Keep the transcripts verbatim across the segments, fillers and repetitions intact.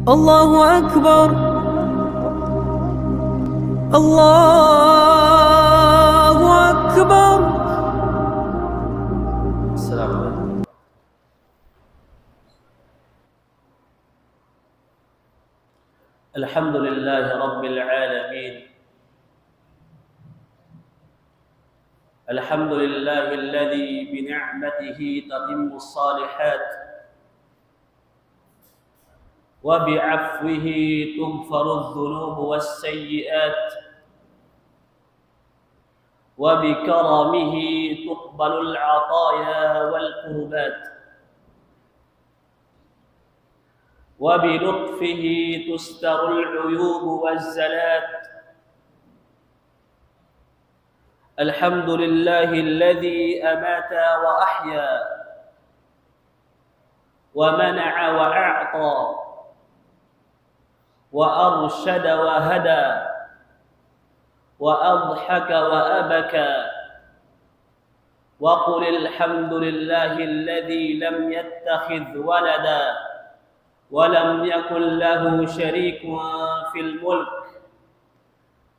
الله أكبر. الله أكبر. السلام عليكم. الحمد لله رب العالمين. الحمد لله الذي بنعمته تتم الصالحات، وبعفوه تغفر الذنوب والسيئات، وبكرمه تقبل العطايا والقربات، وبلطفه تستر العيوب والزلات. الحمد لله الذي أمات وأحيا، ومنع وأعطى، وأرشد وهدى، وأضحك وأبكى. وقل الحمد لله الذي لم يتخذ ولدا، ولم يكن له شريك في الملك،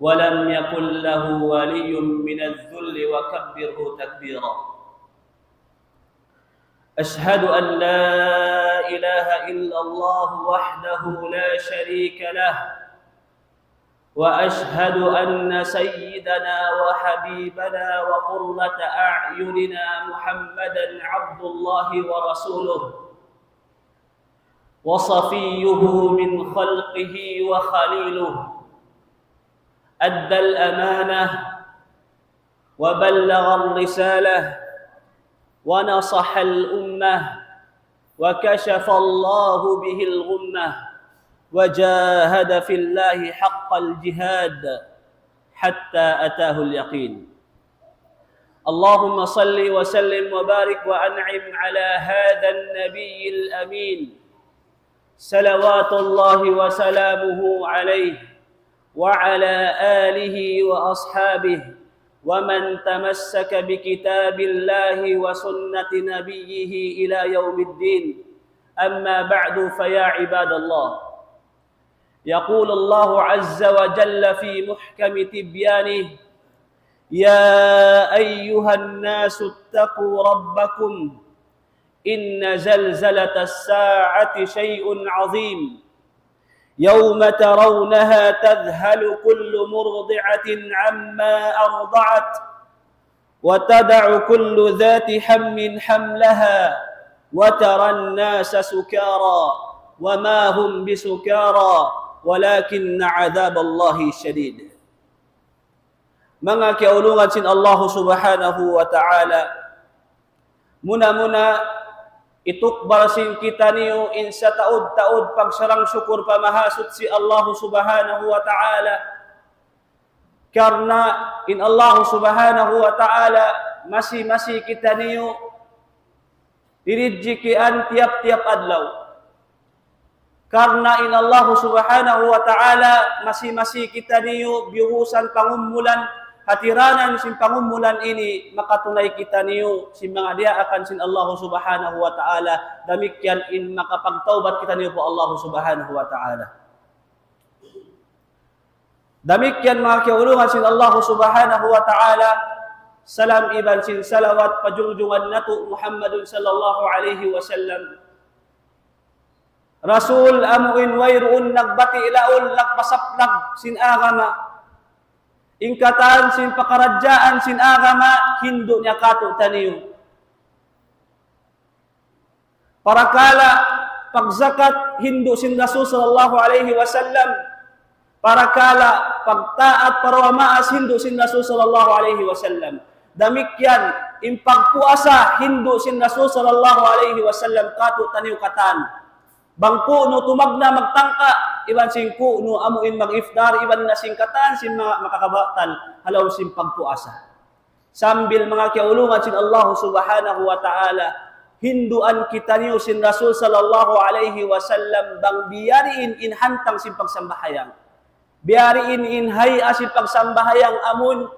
ولم يكن له ولي من الذل، وكبره تكبيرا. أشهد أن لا إله إلا الله وحده لا شريك له، وأشهد أن سيدنا وحبيبنا وقرة أعيننا محمدا عبد الله ورسوله، وصفيه من خلقه وخليله، أدى الأمانة وبلغ الرسالة ونصح الأمة، وكشف الله به الغمة، وجاهد في الله حق الجهاد حتى أتاه اليقين. اللهم صل وسلم وبارك وأنعم على هذا النبي الأمين، صلوات الله وسلامه عليه، وعلى آله وأصحابه، ومن تمسك بكتاب الله وسنة نبيه إلى يوم الدين. أما بعد، فيا عباد الله، يقول الله عز وجل في محكم تبيانه: يا أيها الناس اتقوا ربكم، إن زلزلة الساعة شيء عظيم، يوم ترونها تذهل كل مرضعة عما أرضعت، وتضع كل ذات حمل حملها، وترى الناس سكارى، وما هم بسكارى، ولكن عذاب الله شديد. Manga kiyaulungan sin Allahu Subhanahu wa Ta'ala, muna-muna, itukbal sin kitaniyu in sataud-taud pagsarang-sukul pa Mahasuchi Allahu Subhanahu wa Ta'ala. Karna' in Allahu Subhanahu wa Ta'ala masi-masi kitaniyu dirijjikian tiyap-tiyap adlaw. Karna' in Allahu Subhanahu wa Ta'ala masi-masi kitaniyu biyuhusan pangumulan, hatiranan sin pangumulan ini makatunay kitaniyu sin manga diyaakan sin Allahu Subhanahu wa Ta'ala, damikkiyan in makapagtawbat kitaniyu pa Allahu Subhanahu wa Ta'ala. Damikkiyan manga kiyaulungan sin Allahu Subhanahu wa Ta'ala, salam iban sin salawat pa junjungan natu' Muhammadun sallallahu alayhi wasallam. Rasul amu in wayruun nagbati' laul, nagpasaplag sin agama. In katan sin pakaradjaan sin agama, hindu' niya kātu'niyu. Parakala' pagzakat, hindu' sin Rasul sallallahu alayhi wasallam. Parakala' pagtaat pa duwa maas, hindu' sin Rasul sallallahu alayhi wasallam. Damikkiyan, in pagpuasa, hindu' sin Rasul sallallahu alayhi wasallam kātu'niyu katan. Bang ku'nu tumagna' magtangka', iban sin ku'nu amu in mag-iftar, iban na sin katan sin manga makakabatal ha lawm sin pagpuasa. Sambil manga kiyaulungan sin Allahu Subhanahu wa Ta'ala, hinduan kitaniyu sin Rasul sallallahu alayhi wasallam bang biya' diin in hantang sin pagsambahayang. Biya' diin in hay'a sin pagsambahayang amun,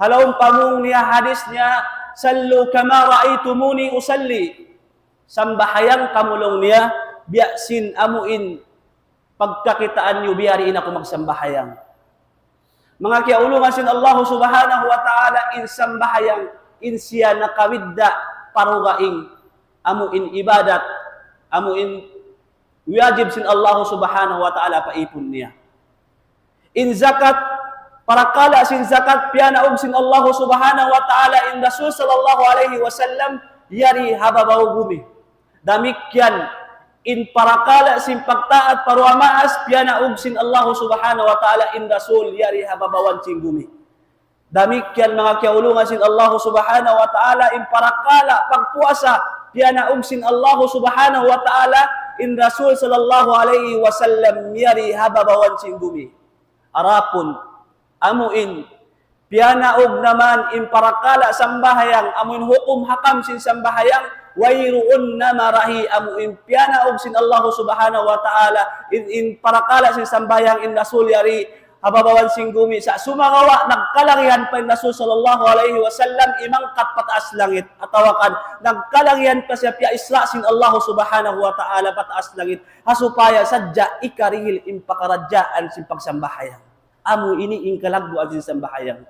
ha lawm pamung niya hadis niya, "صلوا كما رأيتموني أصلي." Sambahayang kamu laung niya, biya' sin amu in pagkakitaan niyu biya' diin aku magsambahayang. Manga kiyaulungan sin Allah Subhanahu wa Ta'ala, in sambahayang, in siya nakabidda' pa dugaing, amu in ibadat, amu in wajib sin Allah Subhanahu wa Ta'ala pa ipun niya. In zakat, parakala' sin zakat, piyanaug sin Allah Subhanahu wa Ta'ala, in Rasul sallallahu alayhi wasallam, yari ha babaw gumi. Damikkiyan, in parakala' sin pagtaat pa duwa maas, piyanaug sin Allah Subhanahu wa Ta'ala, in Rasul, yari ha babawan sin gumi. Damikkiyan manga kiyaulungan sin Allah Subhanahu wa Ta'ala, in parakala' pagpuasa, piyanaug sin Allah Subhanahu wa Ta'ala, in Rasul sallallahu alayhi wasallam, yari ha babawan sin gumi. Adapun, amu in, piyanaug naman in parakala' sambahayang, amu in hukum hakam sin sambahayang, wayruun na marahi, amu in piyanaug sin Allah Subhanahu wa Ta'ala, in, in parakala' sin sambahayang, in Rasul yari ha babawan sin gumi, sa' sumagawa' nagkalagihan pa in Rasul sallallahu alayhi wasallam, imangkat pataas langit, atawa kan nagkalagihan pa siya piyaisra' sin Allah Subhanahu wa Ta'ala pataas langit, ha supaya sadja ikarihil in pakaradjaan sin pagsambahayang. Amu ini in kalagguan sin sambahayang.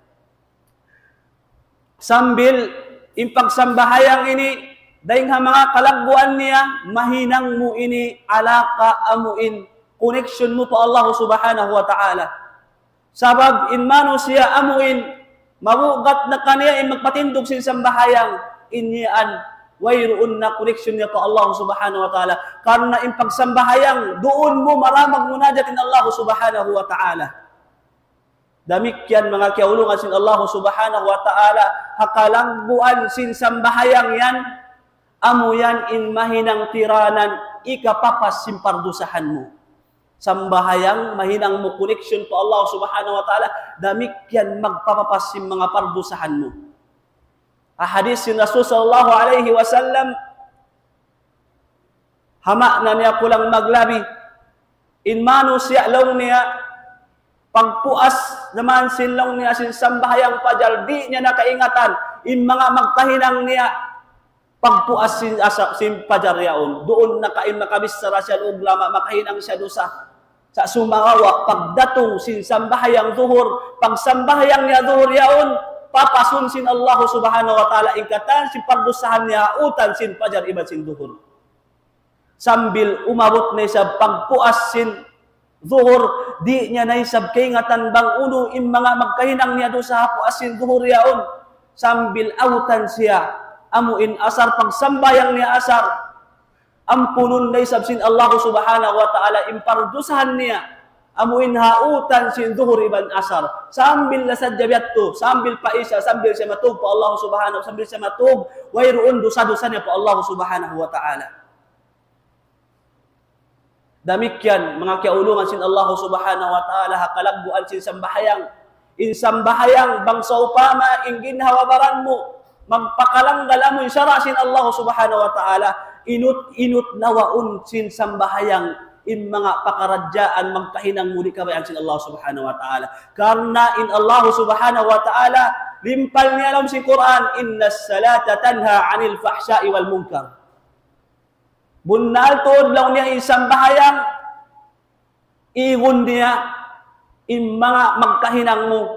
Sambil in pagsambahayang ini, dayn ha manga kalagguan niya, mahinang mu ini alaka amu in connection mu pa Allah Subhanahu wa Ta'ala. Sabab in manusiya' amu in mabugat na kaniya in magpatindug sin sambahayang, in yan wayruun na connection niya pa Allah Subhanahu wa Ta'ala. Karna' in pagsambahayang, duun mu maramag munajat in Allah Subhanahu wa Ta'ala. Damikkiyan manga kiyaulungan sin Allah Subhanahu wa Ta'ala, ha kalagguan sin sambahayang yan, amu yan in mahinang tiranan ikapapas sin pardusahan mu. Sambahayang mahinang mu connection pa Allah Subhanahu wa Ta'ala, damikkiyan magpapapas sin manga pardusahan mu. Ha hadith sin Rasul sallallahu alayhi wasallam, ha ma'na niya kulang maglabi, in manusiya' laung niya, pagpuas naman sin laung niya sin sambahayang pajar, di' niya na kaingatan in manga magkahinang niya pagpuas sin asa-, sin pajar yaun. Duun na kain makabichara siya ulama, makahinang siya dusa. Sa' sumagawa', pagdatung sin sambahayang duhur, pagsambahayang niya duhur yaun, papasun sin Allah Subhanahu wa Ta'ala in katan sin pardusahan niya, utan sin pajar iban sin duhur. Sambil umabut na isab pagpuas sin duhur, di' niya na isab kaingatan bang unu in manga magkahinang niya dusa ha puas sin duhur yaun. Sambil abutan siya, amu in asar, pagsambahayang niya asar, ampunun na isab sin Allah Subhanahu wa Ta'ala in pardusahan niya, amu in ha utan sin duhur iban asar. Sambil na sadja biya' yadtu, sambil pa isya, sambil siya matug pa Allah Subhanahu, sambil siya matug, wayruun dusa-dusa niya pa Allah Subhanahu wa Ta'ala. Damikkiyan, manga kiyaulungan sin Allah Subhanahu wa Ta'ala, ha kalagguan sin sambahayang. In sambahayang, bang sawpama, in ginhawa-baran mu, magpakalanggal amu in sara' sin Allah Subhanahu wa Ta'ala, inut-inut lawaun sin sambahayang, in manga pakaradjaan, magkahinang mu di' kabayaan sin Allah Subhanahu wa Ta'ala. Karna' in Allah Subhanahu wa Ta'ala, limpal niya ha lawm sin Qur'an, إن الصلاة تنهى عن الفحشاء والمنكر. Bunnal tuud laung niya in sambahayang, igun niya in manga magkahinang mu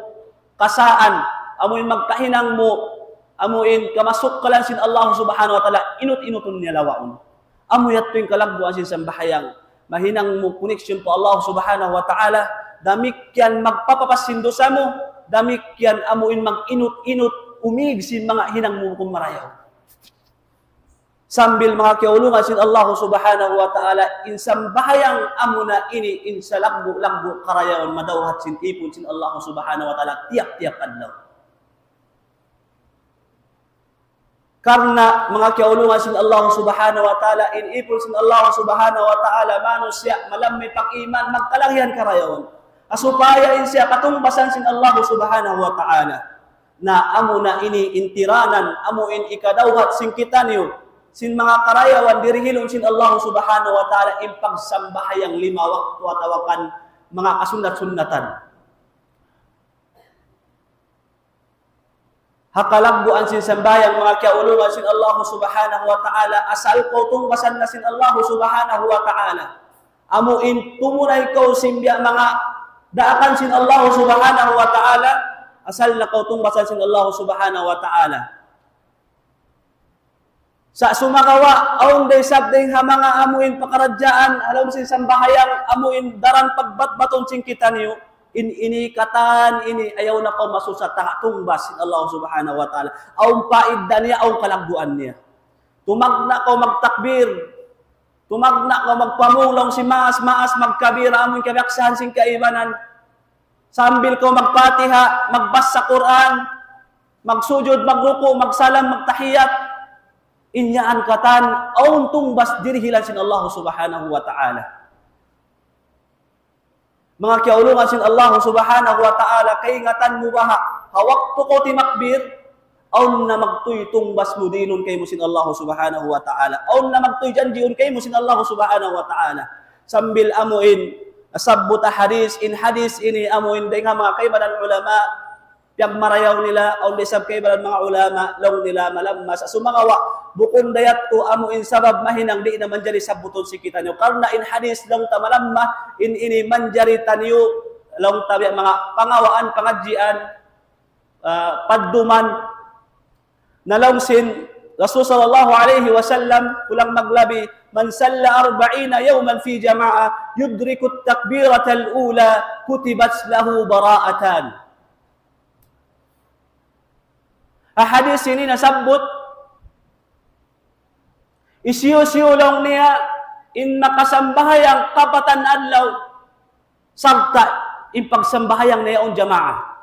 kasaan, amu in magkahinang mu, amu in kamasukkalan sin Allah Subhanahu wa Ta'ala, inut-inutun niya lawaun. Amu yadtu in kalagguan sin sambahayang. Mahinang mu connection pa Allah Subhanahu wa Ta'ala, damikkiyan magpapapas sin dusa mu, damikkiyan amu in mag-inut-inut, umig sin manga hinang mu bukun marayaw. Sambil manga kiyaulungan sin Allah Subhanahu wa Ta'ala, in sambahayang amuna ini in salaggu'-laggu' karayawan madawhat sin ipun sin Allah Subhanahu wa Ta'ala tiyap-tiyap adlaw. Karna' manga kiyaulungan sin Allah Subhanahu wa Ta'ala, in ipun sin Allah Subhanahu wa Ta'ala, manusiya' malammi pag-iman, magkalagihan karayawan. Supaya in siya katungbasan sin Allah Subhanahu wa Ta'ala. Na amuna ini in tiranan, amu in ikadawhat sin kitaniyu, sin manga karayawan dirihilun sin Allah Subhanahu wa Ta'ala, in pagsambahayang lima waktu atawa kan manga kasunnat-sunnatan. Ha kalagguan sin sambahayang manga kiyaulungan sin Allah Subhanahu wa Ta'ala, asal kaw tungbasan na sin Allah Subhanahu wa Ta'ala. Amu in tumunay kaw sin biya' manga daakan sin Allah Subhanahu wa Ta'ala, asal na kaw tungbasan sin Allah Subhanahu wa Ta'ala. Sa' sumagawa', awn da isab dayn ha manga amu in pakaradjaan, ha lawm sin sambahayang, amu in daran pagbatbatun sin kitaniyu, in ini katan, ini ayaw na kaw masusa, taga tungbas sin Allah Subhanahu wa Ta'ala. Awn paidda niya, awn kalagguan niya. Tumagna' kaw magtakbir, tumagna' kaw magpamung laung sin maas-maas, magkabira, amu in kabiyaksahan sin kaibanan. Sambil kaw magpatiha, magbasa Qur'an, magsujud, magruku', magsalam, magtahiyat. In yan katan, awn tungbas dirihilan sin Allah Subhanahu wa Ta'ala. Manga kiyaulungan sin Allah Subhanahu wa Ta'ala, kaingatan mu baha', ha waktu kaw timakbir, awn na magtuy tungbas mu dinun kaymu sin Allah Subhanahu wa Ta'ala. Awn na magtuy janjiun kaymu sin Allah Subhanahu wa Ta'ala. Sambil amu in, sabbut ha hadis, in hadis ini amu in dayn ha manga kaibanan ulama, piyagmarayaw nila, awn da isab kaibanan manga ulama, laung nila malammas. Sumagawa', bukun da yadtu amu in sabab mahinang di' na manjari sabbutun sin kitaniyu. Karna' in hadis laung ta malamma, in ini manjari taniyu, laung ta biya' manga pangawaan, pangadjian, ah, padduman, na laung sin Rasul sallallahu alayhi wasallam, kulang maglabi, من صلى أربعين يوما في جماعة يدرك التكبيرة الأولى كتبت له براءتان. Ha hadis ini nasabbut, hisiyu-siyu laung niya in makasambahayang kapatan adlaw, sarta' in pagsambahayang niya yaun jamaa.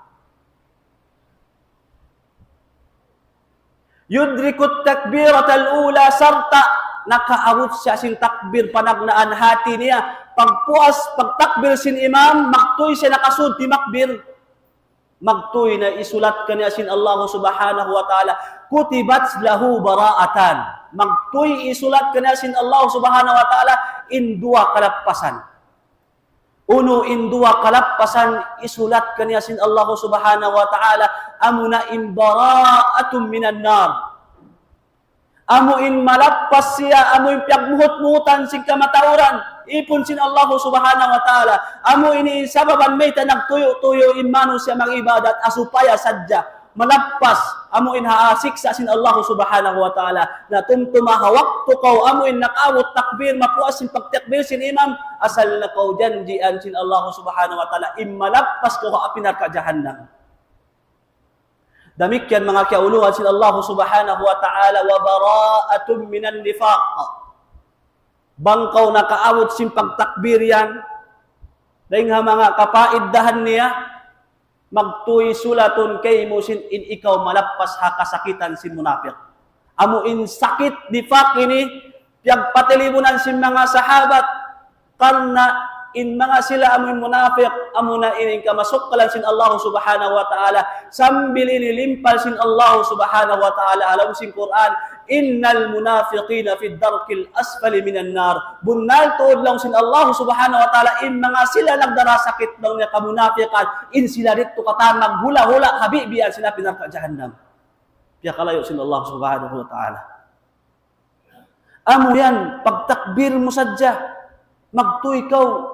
يدرك التكبيرة الأولى, sarta' nakaabut siya sin takbir panagnaan hati niya. Pagpuas, pagtakbir sin imam, magtuy siya nakasud timakbir. Magtuy na isulat kaniya sin Allah Subhanahu wa Ta'ala. كتبت له براءتان. Magtuy isulat kaniya sin Allah Subhanahu wa Ta'ala in duwa kalappasan. Unu in duwa kalappasan isulat kaniya sin Allah Subhanahu wa Ta'ala, amuna in براءة من النار. Amu in malappas siya, amu in piyagmuhut-muhutan sin kamatauran, ipun sin Allah Subhanahu wa Ta'ala. Amu ini in sababan mayta' nagtuyu'-tuyu' in manusiya' mag-ibadat, ha supaya sadja malappas, amu in ha siksa' sin Allah Subhanahu wa Ta'ala. Na tumtuma ha waktu kaw amu in nakaabut takbir, mapuas sin pagtakbir sin imam, asal na kaw janjian sin Allah Subhanahu wa Ta'ala, in malappas kaw ha api narka' jahannam. Damikkiyan manga kiyaulungan sin Allah Subhanahu wa Ta'ala, وبراءة من النفاق. Bang kaw nakaabut sin pagtakbir yan, dayn ha manga kapaiddahan niya, magtuy sulatun kaymu sin in ikaw malappas ha kasakitan sin munapik. Amu in sakit nifak ini, piyagpatilibunan sin manga sahabat, karna' in manga sila amu in munapik, amuna in kamasukkalan sin Allah Subhanahu wa Ta'ala, sambil ini limpal sin Allah Subhanahu wa Ta'ala ha lawm sin Qur'an, إن المنافقين في الدرك الأسفل من النار. Bunnal tuud laung sin Allah Subhanahu wa Ta'ala, in manga sila nagdarasakit laung niya kamunapikan, in sila didtu katan maghula'-hula' ha bibiyan sin api narka' jahannam. Piyakalayu' sin Allah Subhanahu wa Ta'ala. Amu yan, pagtakbir mu sadja, magtuy kaw,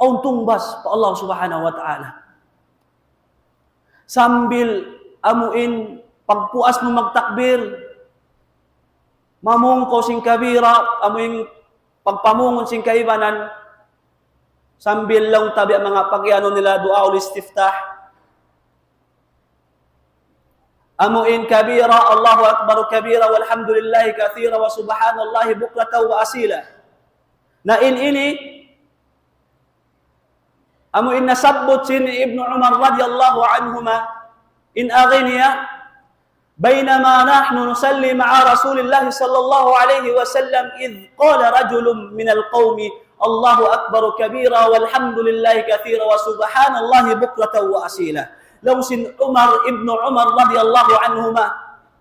awn tungbas pa Allah Subhanahu wa Ta'ala. Sambil amu in pagpuas mu magtakbir, mamung kaw sin kabira, amu in pagpamungun sin kaibanan, sambil laung ta biya' manga pag-iyanun nila du'aul istiftah. Amu in kabira, الله أكبر كبيرا والحمد لله كثيرا وسبحان الله بكرة وأصيلا. Na in ini, amu in nasabbut sin Ibnu Umar radiyallahu anhuma, in agi niya, بينما نحن نصلي مع رسول الله صلى الله عليه وسلم إذ قال رجل من القوم الله أكبر كبيرا والحمد لله كثيرا وسبحان الله بكرة وأصيلا. Laung sin Umar, Ibnu Umar radiyallahu anhuma,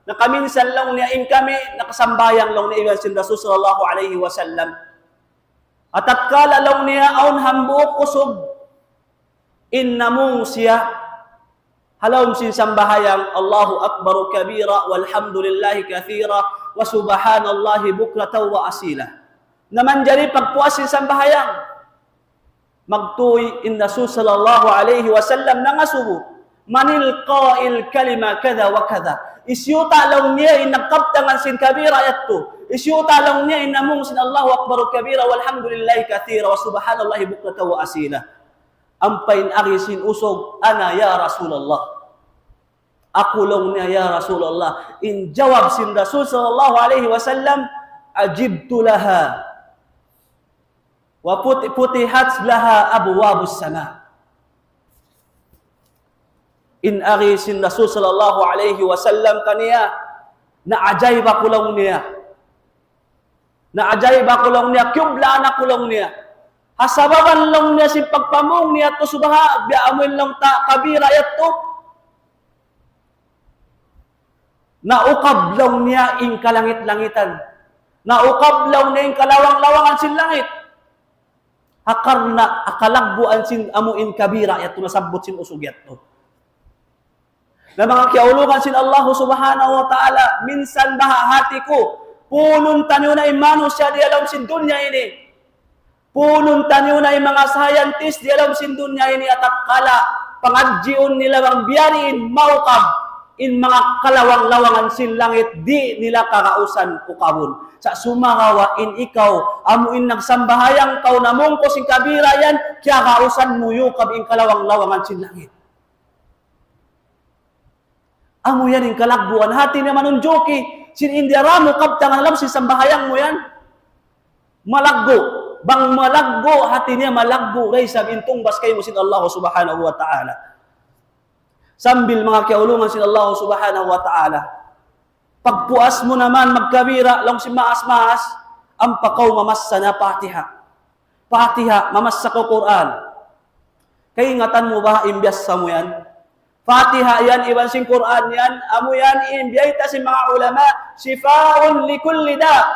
nakaminsan laung niya in kami nakasambahayang laung niya iban sin Rasul sallallahu alayhi wasallam. Atatkala laung niya awn hambuuk usug, in namung siya ha lawm sin sambahayang, الله أكبر كبيرا والحمد لله كثيرا وسبحان الله بكرة وأصيلا. Na manjari pagpuas sin sambahayang. Magtuy in Rasul sallallahu alayhi wasallam nangasubu, "Manil qail kalima kadha wa kadha." Hisiyu ta laung niya in nagkabtangan sin kabira yadtu. Hisiyu ta laung niya in namung sin Allahu Akbar kabira walhamdulillahi kathira wa subhanallahi bukratan wa asila. Ampa in agi sin usug, "Ana ya Rasulullah." "Aku laung niya ya Rasulullah." In jawab sin Rasul sallallahu alayhi wasallam, "Ajibtu laha. Wa futi-, futihat laha abwabus sama." In agi sin Rasul sallallahu alayhi wasallam kaniya, "Naajaib aku laung niya. Naajaib aku laung niya, kiyublaan aku laung niya. Ha sababan laung niya sin pagpamung niya tu subaha, biya' amuin laung ta kabira yadtu. Naukab laung niya in kalangit-langitan. Naukab laung niya in kalawang-lawangan sin langit. Ha karna' ha kalagguan sin amuin kabira yadtu nasabbut sin usug yadtu." Na manga kiyaulungan sin Allah subhanahu wa ta'ala, minsan baha' hati ku, punun taniyu na in manusiya' diyalum sin dunya ini. Punun taniyu na in manga scientist diyalum sin dunya ini, atatkala pangadjiun nila bang biya' diin maukab in manga kalawang-lawangan sin langit, di' nila kagausan ukabun. Sa' sumagawa' in ikaw, amu in nagsambahayang kaw namung kaw sin kabira yan, kiyagausan mu yukab in kalawang-lawangan sin langit. Amu yan in kalagguan. Hati niya manunjuki sin in diyara mu kabtangan ha lawm sin sambahayang mu yan. Malaggu'. Bang malaggu', hati niya malaggu' da isab in tungbas kaymu sin Allah subhanahu wa ta'ala. Sambil manga kiyaulungan sin Allah subhanahu wa ta'ala. Pagpuas mu naman magkabira, laung sin maas-maas, ampa kaw mamassa na Fatiha. Fatiha, mamassa kaw Qur'an. Kaingatan mu ba in biyassa mu yan? Fatiha yan, iban sin Qur'an yan, amu yan in biyayta' sin manga ulama, shifaun li kulli da.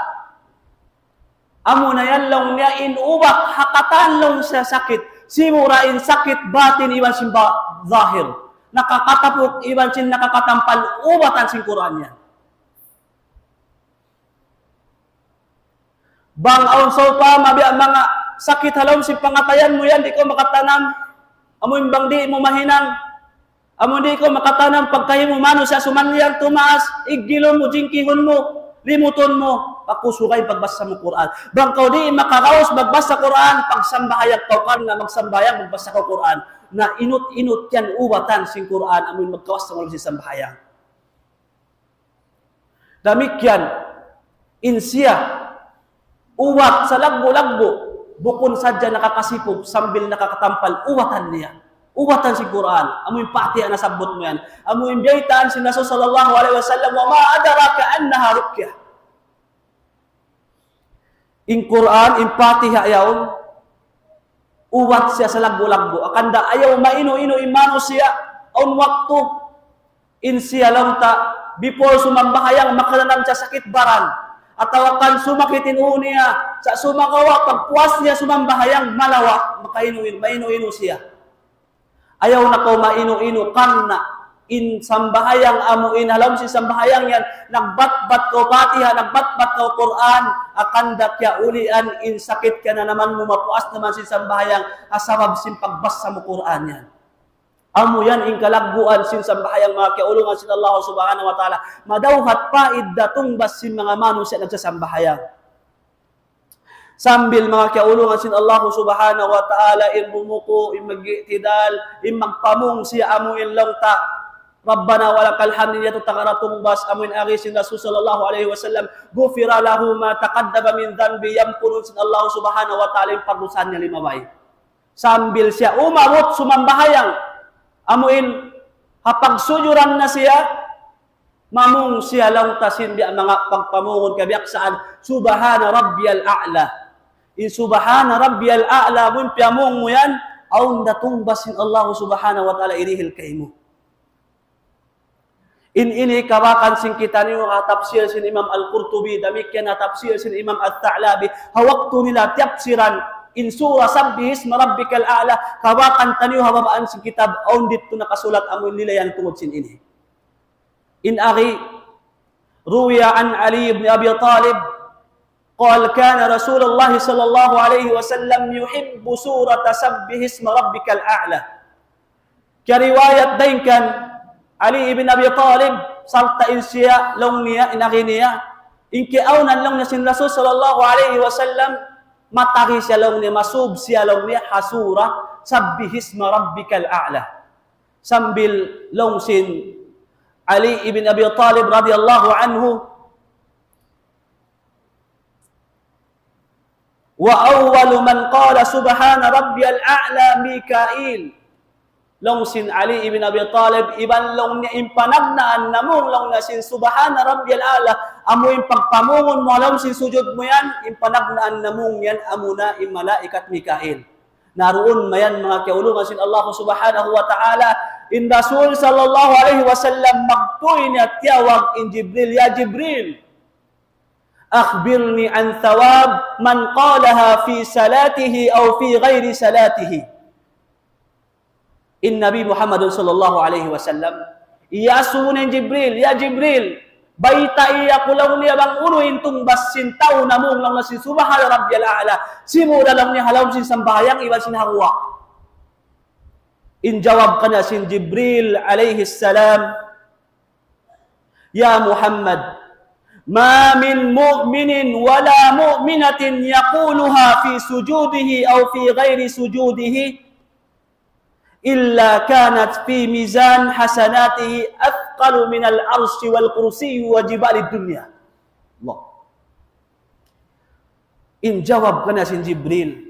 Amu na yan laung niya in ubat ha katan laung sin sakit. Simura in sakit batin iban sin ba-, zahir. Nakakatapuk iban sin nakakatampal ubatan sin Qur'an yan. Bang awn sawpama biya' manga sakit ha lawm sin pangatayan mu yan, di' kaw makatanam. Amu in bang di' mu mahinang. Amu di' kaw makatanam pagkahi mu manusiya' sumanliyang tumaas, iggilun mu, jingkihun mu, limutun mu, pakusugay pagbassa mu Qur'an. Bang kaw di' makaraus magbassa Qur'an, pagsambahayang kaw karna' magsambahayang magbassa kaw Qur'an. Na inut-inut yan ubatan sin Qur'an, amu in magkawas sa lawm sin sambahayang. Damikkiyan, in siya, ubat salaggu'-laggu', bukun sadja nakakasipug sambil nakakatampal, ubatan niya. Ubatan sin Qur'an, amu in Fatiha nasabbut mu yan. Amu in biyaytaan sin Rasul sallallahu alayhi wasallam, "Wa ma adraka annaha ruqyah." In Qur'an, in Fatiha yaun, ubat siya salaggu'-laggu'. Hangkan da ayaw mainu-inu in manusiya', awn waktu, in siya laung ta, before sumambahayang, makananam siya sakit baran. Atawa kan sumakit in ū niya, sa' sumagawa', pagpuas niya sumambahayang, malawa', makainu-inu, mainu-inu siya. Ayaw na kaw mainu-inu karna' in sambahayang amu in ha lawm sin sambahayang yan, nagbatbat kaw Fatiha, nagbatbat kaw Qur'an, hangkan da kiyaulian in sakit kiyananaman mu, mapuas naman sin sambahayang, ha sabab sin pagbassa mu Qur'an yan. Amu yan in kalagguan sin sambahayang manga kiyaulungan sin Allah subhanahu wa ta'ala. Madawhat paid da tungbas sin manga manusiya' nagsasambahayang. Sambil manga kiyaulungan sin Allah subhanahu wa ta'ala, in bumuku', in mag-i'tidal, in magpamung siya amu in laung ta, "Rabbana wa lakal hamd," in yadtu tagara tungbas, amu in agi sin Rasul sallallahu alayhi wasallam, "Ghufira lahu ma taqaddama min dhanbi," yampunun sin Allah subhanahu wa ta'ala in pardusahan niya limabay. Sambil siya umabut sumambahayang, amu in ha pagsujuran na siya, mamung siya laung ta sin biya' manga pagpamungun kabiyaksaan, "Subhana rabbiyal a'la." In "Subhana rabbiyal a'la" mu in piyamung mu yan, awn da tungbas sin Allah subhanahu wa ta'ala hirihil kaymu. In ini kabakan sin kitaniyu ha tafsir sin Imam Al-Qurtubi, damikkiyan ha tafsir sin Imam Al-Tha'labi, ha waktu nila tiyapsiran in surah Sabbih isma rabbikal a'la, kabakan taniyu ha babaan sin kitab, awn didtu nakasulat amu in lilayan tungud sin ini. In agi, ruwiya an Ali ibn Abi Talib, قال: كان رسول الله صلى الله عليه وسلم يحب سورة سبح اسم ربك الأعلى. Kiyariwayat dayn kan Ali ibn Abi Talib, sarta' in siya laung niya, in agi niya, in kiyaawnan laung niya sin Rasul sallallahu alayhi wasallam, matari siya laung niya, masub siya laung niya, ha surah, سبح اسم ربك الأعلى. Sambil laung sin Ali ibn Abi Talib radiyallahu anhu, وأول من قال سبحان ربي الأعلى ميكائيل. Laung sin Ali ibn Abi Talib, iban laung niya in panagnaan namung laung niya sin سبحان ربي الأعلى, amu in pagpamungun mu ha lawm sin sujud mu yan, in panagnaan namung yan, amuna in malaikat Mikail. Na duun mayan manga kiyaulungan sin Allah subhanahu wa ta'ala, in Rasul sallallahu alayhi wasallam magtuy niya tiyawag in Jibril, "Ya Jibril, أخبرني عن ثواب من قالها في صلاته أو في غير صلاته." In Nabi Muhammad sallallahu alayhi wasallam, iyasubu niya in Jibril, "Ya Jibril, baytai aku," laung niya, "bang unu in tungbas sin tau namung laung niya sin سبحان ربي الأعلى, sibu' da laung niya ha lawm sin sambahayang iban sin ha guwa'." In jawab kaniya sin Jibril alayhi salam, يا محمد، ما من مؤمن ولا مؤمنة يقولها في سجوده أو في غير سجوده إلا كانت في ميزان حسناته أثقل من العرش والكرسي وجبال الدنيا. Allah. In jawab kaniya sin Jibril,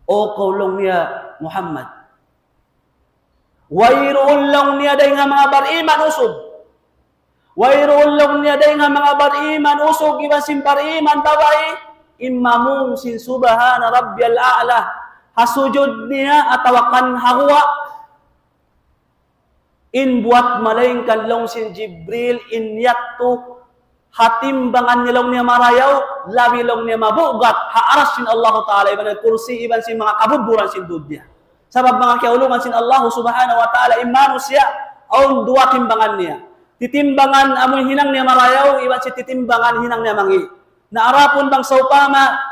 "O kaw," laung niya, "Muhammad, wayruun," laung niya, "dayn ha manga bariman usug. Wayruun," laung niya, "dayn ha manga bariman usug iban sin bariman babai, in mamung sin سبحان ربي الأعلى ha sujud niya atawa kan ha guwa', in buwat malaingkan," laung sin Jibril, "in yadtu ha timbangan niya," laung niya, "marayaw, labi," laung niya, "mabugat ha aras sin Allahu Ta'ala, iban kursi, iban sin manga kabudburan sin dunya." Sabab manga kiyaulungan sin Allah subhanahu wa ta'ala, in manusiya', awn duwa timbangan niya. Titimbangan amun hinang niya marayaw, iban sin titimbangan hinang niya mangi'. Na adapun bang sawpama,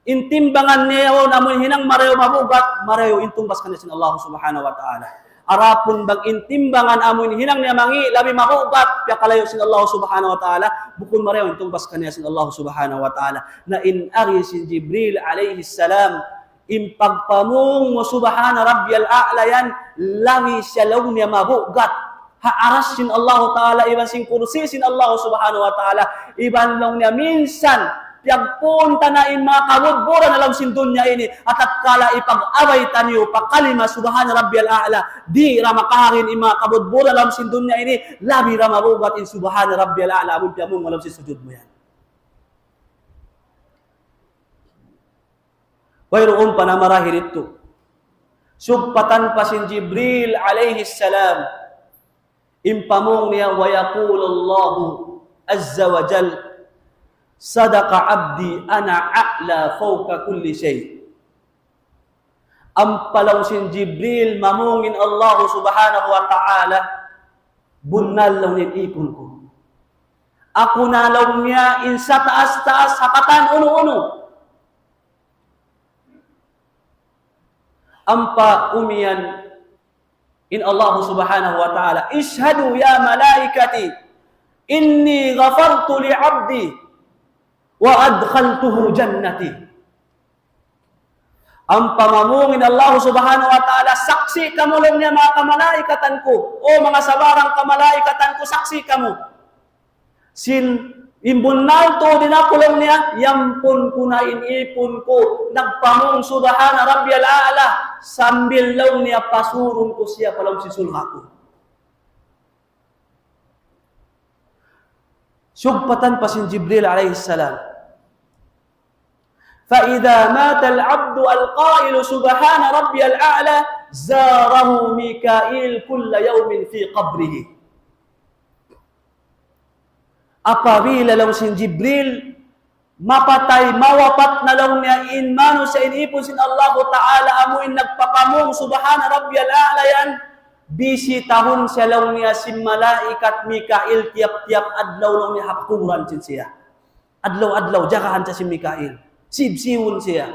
in timbangan niya yaun amun hinang marayaw mabugat, marayaw in tungbas kaniya sin Allah subhanahu wa ta'ala. Adapun bang in timbangan amun hinang niya mangi', labi mabugat, piyakalayu' sin Allah subhanahu wa ta'ala, bukun marayaw in tungbas kaniya sin Allah subhanahu wa ta'ala. Na in agi sin Jibril alayhi salam, in pagpamung mu سبحان ربي الأعلى yan, labi siya laung niya mabugat ha aras sin Allahu Ta'ala, iban sin kursi sin Allah subhanahu wa ta'ala, iban laung niya minsan, piyagpunta na in manga kabudburan ha lawm sin dunya ini, ha tatkala ipag-abay taniyu pa kalima سبحان ربي الأعلى, di' da makaharin in manga kabudburan ha lawm sin dunya ini, labi da mabugat in سبحان ربي الأعلى, amun piyamung ha lawm sin sujud mu yan. Wayruun pa na marayaw didtu. Sugpatan pa sin Jibril alayhi salam, in pamung niya, ويقول الله عز وجل: صدق عبدي أنا أعلى فوق كل شيء. Ampa laung sin Jibril, mamung in Allah subhanahu wa ta'ala, bunnal laung niya in ipun ku. Aku na laung niya in sataas-taas ha katan unu-unu. Ampa umiyan in Allah subhanahu wa ta'ala, اشهدوا يا ملائكتي إني غفرت لعبدي وأدخلته جنتي. Ampa mamung in Allah subhanahu wa ta'ala, saksi' kamu laung niya manga kamalaikatan ku, o manga sabarang kamalaikatan ku, saksi' kamu. Sin in bunnal tuud in aku laung niya, iyampun ku na in ipun ku, nagpamung سبحان ربي الأعلى, sambil laung niya pasurun ku siya pa lawm sin surga' ku. Sugpatan pa sin Jibril alayhi salam, فإذا مات العبد القائل سبحان ربي الأعلى زاره ميكائيل كل يوم في قبره. Apabila laung sin Jibril, mapatay, mawapat na laung niya in manusiya' in ipun sin Allahu Ta'ala, amu in nagpapamung سبحان ربي الأعلى yan, bisitahun siya laung niya sin malaikat Mikail tiyap-tiyap adlaw laung niya ha pakuburan sin siya. Adlaw-adlaw, jagahan siya sin Mikail. Sibsibun siya.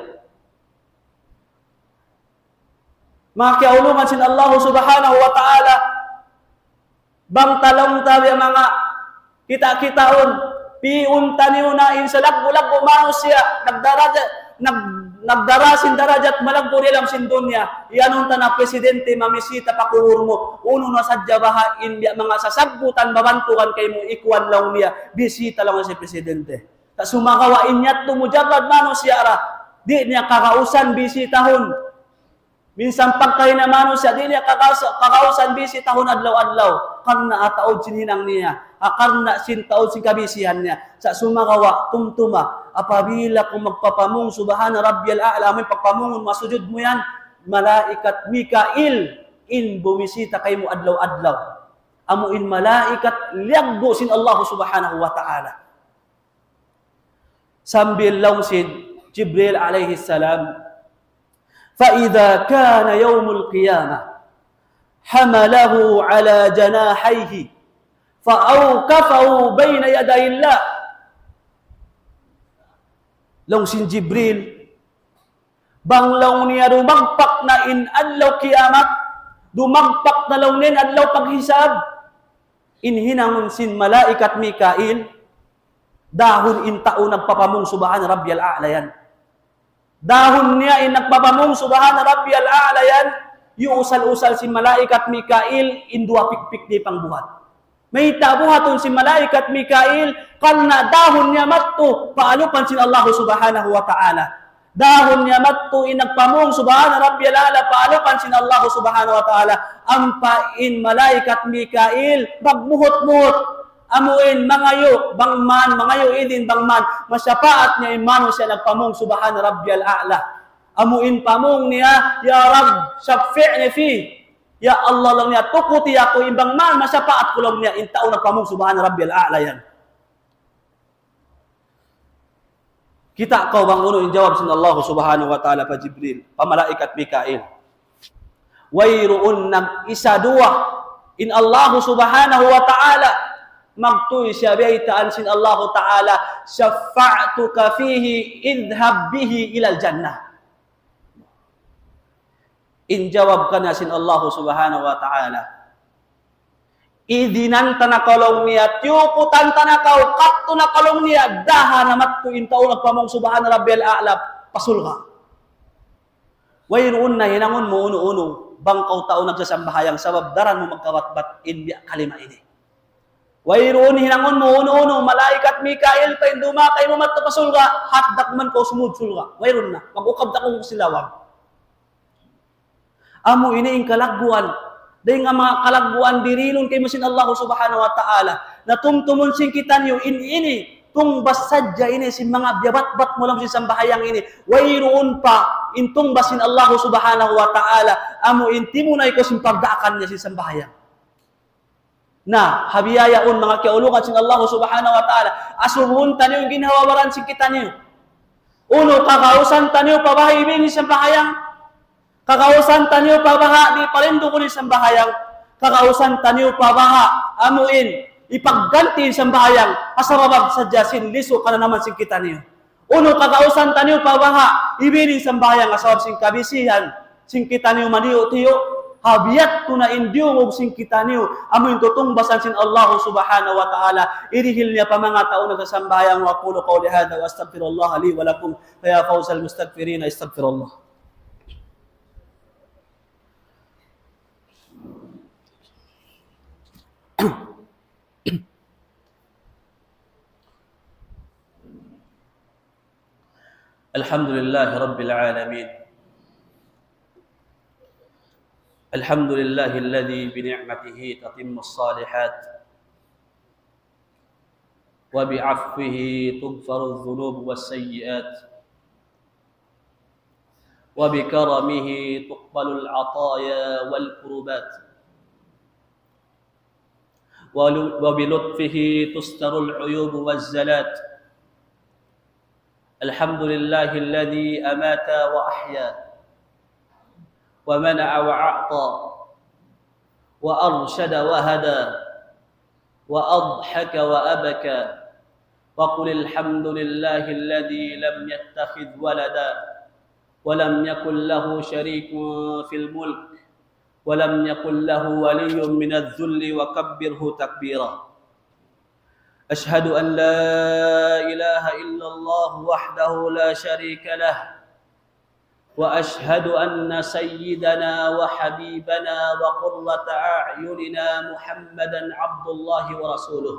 Manga kiyaulungan sin Allah Subhanahu wa Ta'ala, bang ta laung ta biya' manga kita-kitaun, pi'un taniyu na in salaggu'-laggu' manusiya', nagdarajat, nag-, nagdara sin darajat malaggu' dayn ha lawm sin dunya, iyanun ta na presidente mamisita pa kubul mu, unu na sadja baha' in biya' manga sasagbutan babantugan kaymu ikuan laung niya, bisita laung sin presidente. Sa' sumagawa' in yadtu mujarrad manusiya' ra, di' niya kagausan bisitahun. Minsan pagkahi na manusiya', di' niya kagaus-, kagausan bisitahun adlaw-adlaw. Karna' ha taud sin hinang niya. Ha, karna' sin taud sin kabisihan niya. Sa' sumagawa', tumtuma, apabila kaw magpapamung Subhana Rabbiyal A'la, amu in pagpamungun mu, sujud mu yan, malaikat Mikail in bumisita kaymu adlaw-adlaw. Amu in malaikat liyaggu' sin Allah Subhanahu wa Ta'ala. Sambil laung sin Jibril alayhi salam, فإذا كان يوم القيامة حمله على جناحيه فأوقفه بين يدي الله. Laung sin Jibril, bang laung niya dumagpak na in adlaw kiyamat, dumagpak na laung niya in adlaw paghisab, in hinangun sin malaikat Mikail, dahun in tau nagpapamung Subhana Rabbiyal A'la yan. Dahun niya in nagpapamung Subhana Rabbiyal A'la yan, iyuusal-usal sin malaikat Mikail in duwa pikpik niya pangbuhat. Mayta' buhatun sin malaikat Mikail, karna' dahun niya madtu pa alupan sin Allah Subhanahu wa Ta'ala. Dahun niya madtu in nagpamung Subhana Rabbiyal A'la pa alupan sin Allah Subhanahu wa Ta'ala. Ampa in malaikat Mikail magmuhut-muhut. Amu in mangayu' bang man, mangayu' idin bang man masapaat niya in manusiya' nagpamung Subhana Rabbiyal A'la. Amu in pamung niya, يا رب شفعني فيه. Ya Allah, laung niya, tukuti aku in bang man masapaat ku, laung niya, in tau nagpamung Subhana Rabbiyal A'la yan. Kita' kaw bang unu in jawab sin Allah Subhanahu wa Ta'ala pa Jibril, pa malaikat Mikail. Wayruun nag-isa duwa in Allah Subhanahu wa Ta'ala, magtuy siya biyaytaan sin Allah Ta'ala, شفعتك فيه، اذهب به إلى الجنة. In jawab kaniya sin Allah Subhanahu wa Ta'ala, idinan ta na kaw, laung niya, tiyukutan ta na kaw, kadtu na kaw, laung niya, daha na madtu in tau nagpamung Subhana Rabbiyal A'la pa surga'. Wayruun na hinangun mu unu-unu, bang kaw tau nagsasambahayang, sabab daran mu magkabatbat in biya' kalima ini. Wayruun hinangun mu unu-unu, malaikat Mikail pa in dumakai mu madtu pa surga', hatdak man kaw sumud surga'. Wayruun na, mag-ukab ta kaw sin lawang. Amu ini in kalagguan. Dayn ha manga kalagguan dirilun kaymu sin Allah Subhanahu wa Ta'ala. Na tumtumun sin kitaniyu in ini, tungbas sadja ini sin manga biyabatbat mu ha lawm sin sambahayang ini. Wayruun pa in tungbas sin Allah Subhanahu wa Ta'ala. Amu in timunay kaw sin pagdaakan niya sin sambahayang. Na, ha biya' yaun manga kiyaulungan sin Allah Subhanahu wa Ta'ala, asubuhun taniyu in ginhawa-baran sin kitaniyu. Unu, kagausan taniyu pa baha' ibin in sambahayang. Kagausan taniyu pa baha' di' parindugun in sambahayang. Kagausan taniyu pa baha' amu in ipagganti in sambahayang. Asal sabab sadja sin lisu kananaman sin kitaniyu. Unu, kagausan taniyu pa baha' ibin in sambahayang, asal sabab sin kabisihan sin kitaniyu maniyu'-tiyu', ha biya' yadtu na in diyungug sin kitaniyu, amu in tutungbasan sin Allah Subhanahu wa Ta'ala, irihil niya pa manga tau nagsasambahayang. وأقول قولي هذا وأستغفر الله لي ولكم، فيا فوز المستغفرين، استغفر الله. الحمد لله رب العالمين. الحمد لله الذي بنعمته تتم الصالحات، وبعفوه تغفر الذنوب والسيئات، وبكرمه تقبل العطايا والقربات، ول-، وبلطفه تستر العيوب والزلات. الحمد لله الذي أمات وأحيا، ومنع وأعطى، وأرشد وهدى، وأضحك وأبكى، وقل الحمد لله الذي لم يتخذ ولدا ولم يكن له شريك في الملك ولم يكن له ولي من الذل وكبره تكبيرا. أشهد أن لا إله إلا الله وحده لا شريك له، وأشهد أن سيدنا وحبيبنا وقرة أعيننا محمدا عبد الله ورسوله،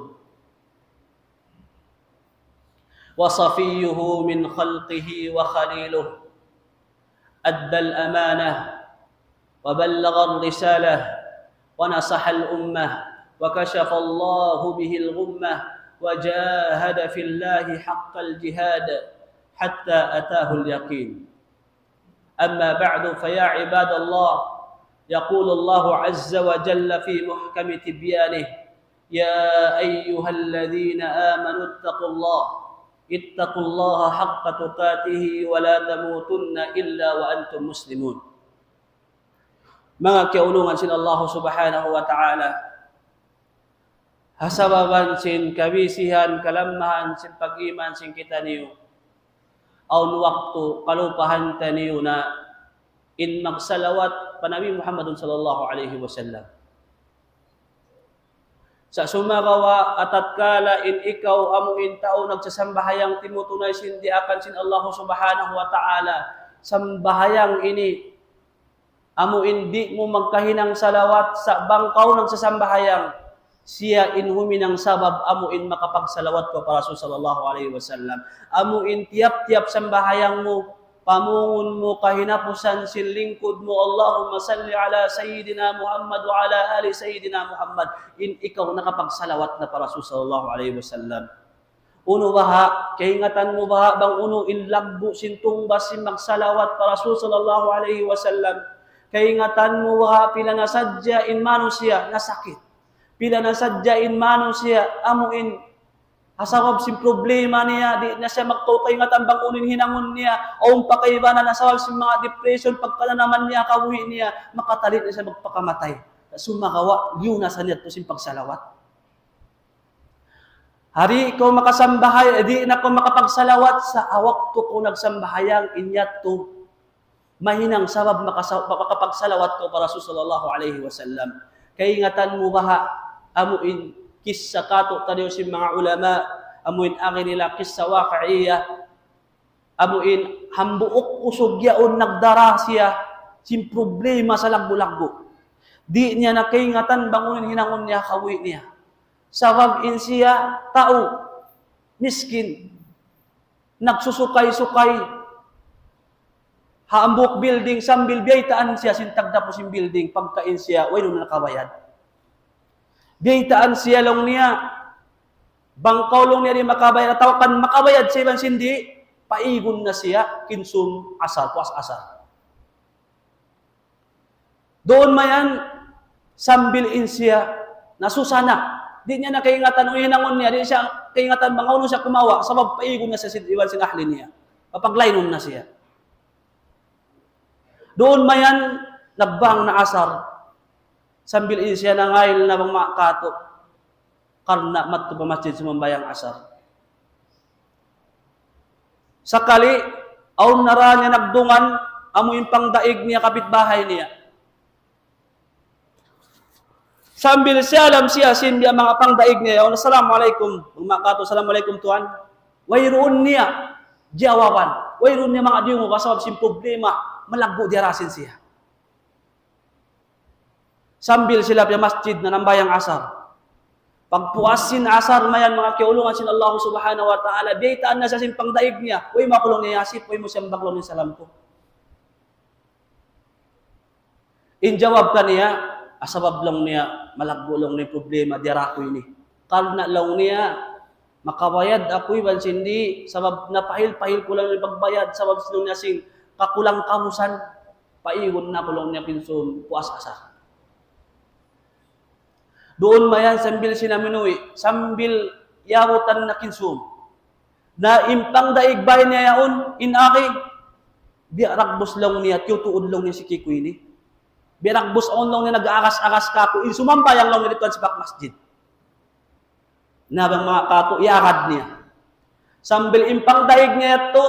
وصفيه من خلقه وخليله، أدى الأمانة وبلغ الرسالة ونصح الأمة وكشف الله به الغمة وجاهد في الله حق الجهاد حتى أتاه اليقين. أما بعد، فيا عباد الله، يقول الله عز وجل في محكم تبيانه: يا أيها الذين آمنوا اتقوا الله، اتقوا الله حق تقاته ولا تموتن إلا وأنتم مسلمون. Manga kiyaulungan sin Allah Subhanahu wa Ta'ala, ha sababan sin kabisihan, kalammahan sin pag-iman sin kitaniyu, awn waktu kalupahan taniyu na in magsalawat pa Nabi Muhammadun sallallahu alayhi wasallam. Sa' sumagawa', atatkala in ikaw amu in tau nagsasambahayang timutunay sin diyaakan sin Allah Subhanahu wa Ta'ala, sambahayang ini, amu in di' mu magkahinang salawat, sa' bang kaw nagsasambahayang, siya in huminang sabab amu in makapagsalawat kaw pa Rasul sallallahu alayhi wasallam. Amu in tiyap-tiyap sambahayang mu, pamungun mu kahinapusan sin lingkud mu, اللهم صل على سيدنا محمد وعلى آل سيدنا محمد. In ikaw nakapagsalawat na pa Rasul sallallahu alayhi wasallam. Unu baha', kaingatan mu baha' bang unu in laggu' sin tungbas sin magsalawat pa Rasul sallallahu alayhi wasallam? Kaingatan mu baha' pila na sadja in manusiya' nasakit? Pila na sadja in manusiya' amu in ha sabab sin problema niya, di' na siya magkaingatan bang unu in hinangun niya, awn pa kaibanan ha sabab sin manga depression, pagkananaman niya, kabuhi' niya, makatalit na siya magpakamatay. Sumagawa', liyunasan niya tuud sin pagsalawat. Di' kaw makasambahayang, di' na kaw makapagsalawat sa' ha waktu kaw nagsambahayang, in yadtu mahinang sabab makasa-, makapagsalawat kaw pa Rasul sallallahu alayhi wasallam. Kaingatan mu baha', amu in kissa katu' taniyu sin manga ulama, amu in agi nila kissa waqi'iyya, amu in hambuuk usug yaun nagdara siya sin problema salaggu'-laggu'. Di' niya na kaingatan bang unu in hinangun niya, kabuhi' niya. Sabab in siya tau miskin, nagsusukay-sukay ha hambuuk building sambil biyaytaan siya sin tagdapu sin building pagka in siya wayruun na nakabayad. Biyaytaan siya laung niya, bang kaw laung niya di' makabayad, atawa kan makabayad siya iban sin di', paigun na siya kinsum asar, puas asar. Duun mayan, sambil in siya nasusa na. Di' niya na kaingatan, hinangun niya, di' siya kaingatan bang hawnu siya kumawa', sabab paigun na siya sin, iban sin ahli niya. Papaglaynun na siya. Duun mayan, nagbang na asar. Sambil in siya nangail na bang manga katu'. Karna' madtu pa masjid sumambahayang asar. Sakali, awn na ra niya nagdungan, amu in pangdaig niya, kapitbahay niya. Sambil siyalam siya sin biya' manga pangdaig niya yaun, "Assalamu alaykum." Bang manga katu', "Assalamu alaykum, tuwan." Wayruun niya jawaban. Wayruun niya manga diyungug, sabab sin problema, malaggu' diyara sin siya. Sambil sila pa masjid nanambahayang asar. Pagpuas sin asar mayan, manga kiyaulungan sin Allah Subhanahu wa Ta'ala, biyaytaan na siya sin pangdaig niya. "Uy, makulung niya, yasip, uy, mu siyambag laung niya salam ku." In jawab kaniya, "Ah, sabab laung niya, malaggu' laung niya problema, diyara ku ini. Karna' laung niya, makabayad aku iban sin di', sabab napahil-pahil ku laung niya pagbayad, sabab sin laung niya sin kakulang kabusan, paigun na aku laung niya kinsum puas asar." Duun mayan sambil sila minuwi', sambil yabutan na kinsum. Na in pangdaig bay niya yaun, in agi, biya' dagbus laung niya, tiyutuud laung niya si kiku ini. Biya' dagbus awn laung niya nag-aagas-agas kaku', in sumambahayang laung niya didtu ha sipak masjid. Na bang manga katu', iyagad niya. Sambil in pangdaig niya yadtu,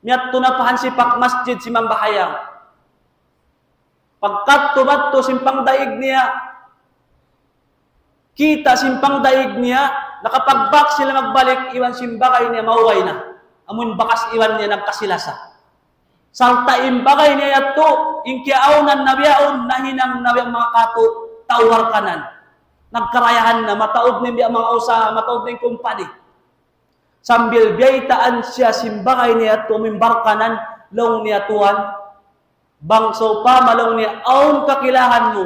miyadtu na pa hansipak masjid simambahayang. Pagkadtu madtu sin pangdaig niya, kita' sin pangdaig niya, nakapagbak sila magbalik, iban sin bagay niya maugay na. Amun bakas iban niya nagkasilasa. Sarta' in bagay niya yadtu, in kiyaawnan na bihaun, nahinang na biya' manga katu', tau Barkanan. Nagkarayahan na, mataud na in biya' manga usaha, mataud na in kumpani. Sambil biyaytaan siya sin bagay niya yadtu, amun Barkanan, laung niya, "Tuwan, bang sawpama," laung niya, "awn kakilahan mu,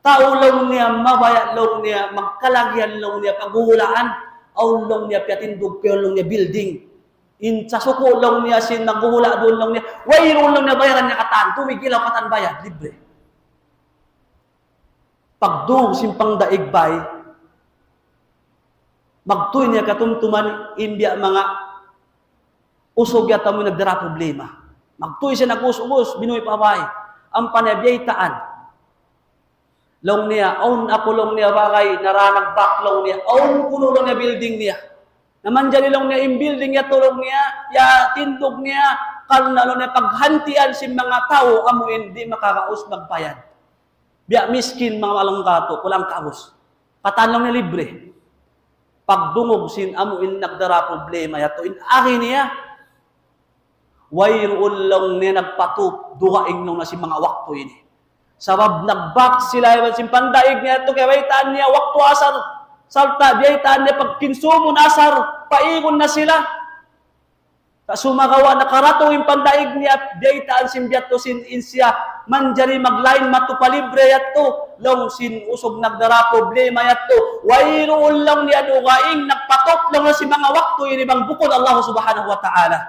tau," laung niya, "mabaya'," laung niya, "magkalagihan," laung niya, "paghuhulaan, awn," laung niya, "piyatindug pa yan," laung niya, "building. In sasuku," laung niya, "sin naghuhula' duun," laung niya, "wayruun," laung niya, "bayaran niya katan, tubig, ilaw, katan bayad, libre." Pagdungug sin pangdaig bay, magtuy niya katumtuman in biya' manga usug yadtu amun nagdara problema. Magtuy siya nag-us-us, binuhi' pa bay. Ampa niya biyaytaan. Laung niya, "Awn aku," laung niya, "bagay, nara nagbak," laung niya, "awn kunu'," laung niya, "building niya. Na manjari," laung niya, "in building yadtu," laung niya, "piyatindug niya, karna'," laung niya, "paghantian sin manga tau amu in di' makagaus magbayad. Biya' miskin manga malangga tu, kulang kaus. Katan," laung niya, "libre." Pagdungug sin amu in nagdara problema yadtu, in agi niya, wayruun, laung niya, nagpatup dugaing, laung niya, sin manga waktu ini. Sabab nagbak sila iban sin pangdaig niya yadtu, kiyabiyaytaan niya waktu asar, sarta' biyaytaan niya pagkinsumun asar, paigun na sila. Sa' sumagawa' nakaratung in pangdaig niya, biyaytaan sin biya' yadtu sin in siya manjari maglain madtu pa libre yadtu, laung sin usug nagdara problema yadtu. Wayruun, laung niya, dugaing nagpatup, laung niya, sin manga waktu ini bang bukun Allah Subhanahu wa Ta'ala.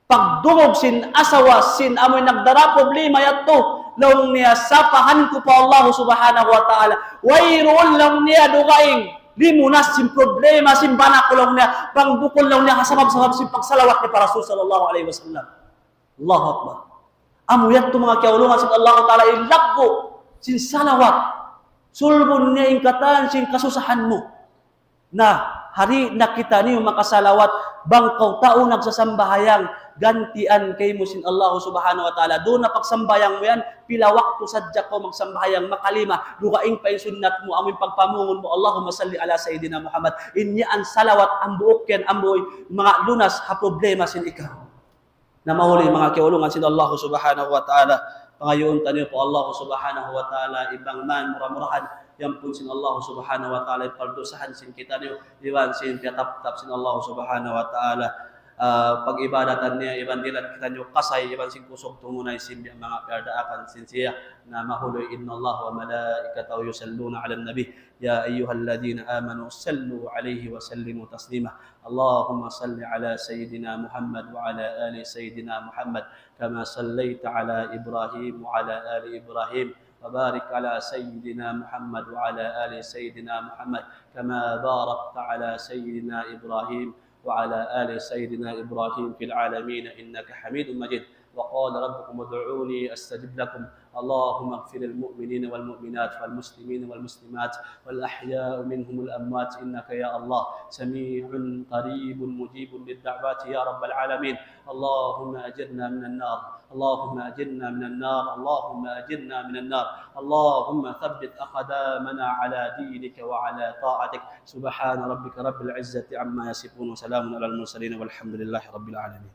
Pagdungug sin asawa sin amu in nagdara problema yadtu, laung niya, "Sapahan ku pa Allah Subhanahu wa Ta'ala, wayruun," laung niya, "dugaing limunas sin problema sin bana ku," laung niya, "bang bukun," laung niya, "ha sabab-sabab sin pagsalawat niya pa Rasul sallallahu alayhi wasallam." Allahu Akbar. Amu yadtu, manga kiyaulungan sin Allah Ta'ala, in laggu' sin salawat. Sulbun niya in katan sin kasusahan mu. Na, hari na kitaniyu makasalawat, bang kaw tau nagsasambahayang, gantian kaymu sin Allah Subhanahu wa Ta'ala. Duun na pagsambahayang mu yan, pila waktu sadja kaw magsambahayang, makalima, dugaing pa in sunnat mu, amu in pagpamungun mu, "Allahumma salli ala Sayyidina Muhammad." In yan salawat, hambuuk yan, hambuuk, manga lunas ha problema sin ikaw. Na mahuli, manga kiyaulungan sin Allah Subhanahu wa Ta'ala, pangayuun taniyu pa Allah Subhanahu wa Ta'ala, in bang man mura-murahan, yampun sin Allah Subhanahu wa Ta'ala, in pardusahan sin kitaniyu, iban sin piyataptap sin Allah Subhanahu wa Ta'ala. Ah, pag-ibadatan niya, iban dihilan kitaniyu kasay, iban sin kusug tumunay sin biya' manga piyardaakan sin siya. Na mahuli, إن الله وملائكته يصلون على النبي يا أيها الذين آمنوا صلوا عليه وسلموا تسليما. اللهم صل على سيدنا محمد وعلى آل سيدنا محمد كما صليت على إبراهيم وعلى آل إبراهيم، وبارك على سيدنا محمد وعلى آل سيدنا محمد كما باركت على سيدنا إبراهيم وعلى آل سيدنا إبراهيم في العالمين إنك حميد مجيد. وقال ربكم ادعوني أستجب لكم. اللهم اغفر للمؤمنين والمؤمنات والمسلمين والمسلمات والأحياء منهم والأموات إنك يا الله سميع قريب مجيب للدعوات يا رب العالمين. اللهم أجرنا من النار، اللهم أجرنا من النار، اللهم أجرنا من النار. اللهم ثبت أقدامنا على دينك وعلى طاعتك. سبحان ربك رب العزة عما يصفون وسلام على المرسلين والحمد لله رب العالمين.